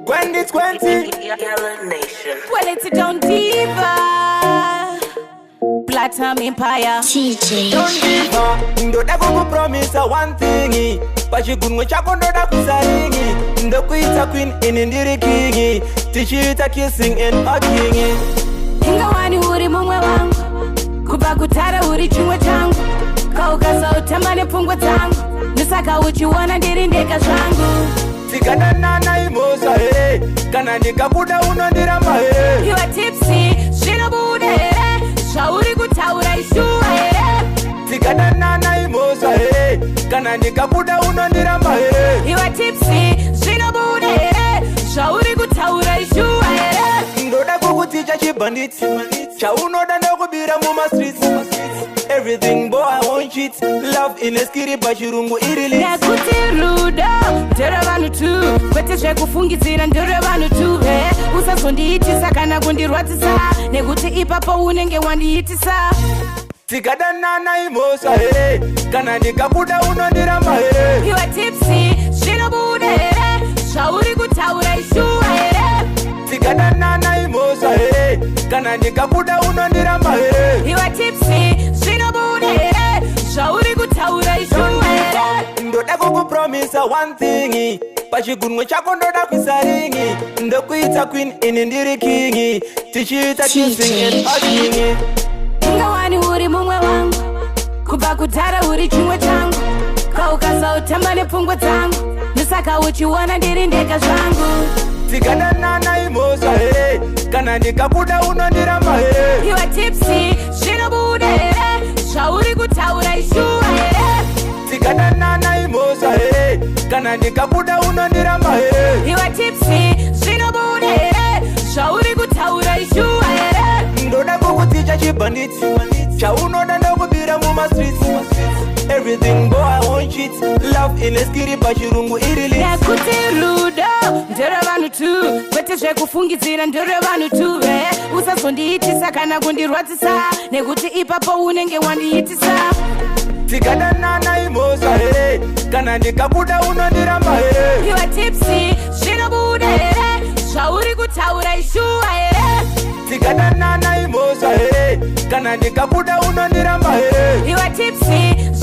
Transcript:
2020. Yellow Nation. Well, it's a Don Diva. Platinum Empire. TJ. Don Diva, ndoda kukupromisa one thing, pachigunwe chako ndoda kuisa ring, ndokuita queen, ini ndiri king, tichiita kissing and hugging. Ingawani uri mumwe wangu, kubva kutara uri chimwe changu, kaukasautamba nepfungwa dzangu, ndosaka uchiona ndiri ndega zvangu. Tikadanana imhosva here kana ndikabuda unondiramba here? Iwe tipsy, zvinobuda here zvauri kutaura? Ishuwa here? Tikadanana imhosva here kana ndikabuda unondiramba here? Iwe tipsy, zvinobuda here zvauri kutaura? Ishuwa here? Ndoda kukuticha chibhanditi, chaunoda ndokubira mumastreets. Everything boy, I won't cheat. Love ine skiri, pachirungu iri lit. Nekuti rudo nderevanhu tu, kwete zvekufungidzira, nderevanhu tu he. Usazondiitisa kana kundirwadzisa, nekuti ipapo unenge wandiitisa. Tikadanana imhosva here kana ndikabuda unondiramba here? Iwe tipsy, zvinobuda here zvauri kutaura? Ishuwa here? Tikadanana imhosva here kana ndikabuda unondiramba here? Iwe tipsy, zvinobuda here zvauri kutaura? Ishuwa here? Ndoda kukupromisa one thing, pachigunwe chako ndoda kuisa ring, ndokuita queen, ini ndiri king, tichiita kissing and hugging. Ingawani uri mumwe wangu, kubva kudhara uri chimwe changu, kaukasautamba nepfungwa dzangu, ndosaka uchiona ndiri ndega zvangu. Tikadanana imhosva here kana ndikabuda unondiramba here? Iwe tipsy, zvinobuda here zvauri kutaura? Ishuwa here? Tikadanana imhosva here kana ndikabuda unondiramba here? Iwe tipsy, zvinobuda here zvauri kutaura? Ishuwa here? Ndoda kukuticha chibhanditi, chaunoda ndokubira mumastreets. Everything boy, I won't cheat. Love ine skiri, pachirungu iri lit. Nekuti rudo nderevanhu tu, kwete zvekufungidzira, nderevanhu tu he. Usazondiitisa kana kundirwadzisa, nekuti ipapo unenge wandiitisa. Tikadanana imhosva here kana ndikabuda unondiramba here? Iwe tipsy, zvinobuda here zvauri kutaura? Ishuwa here? Tikadanana imhosva here kana ndikabuda unondiramba here? Iwe tipsy.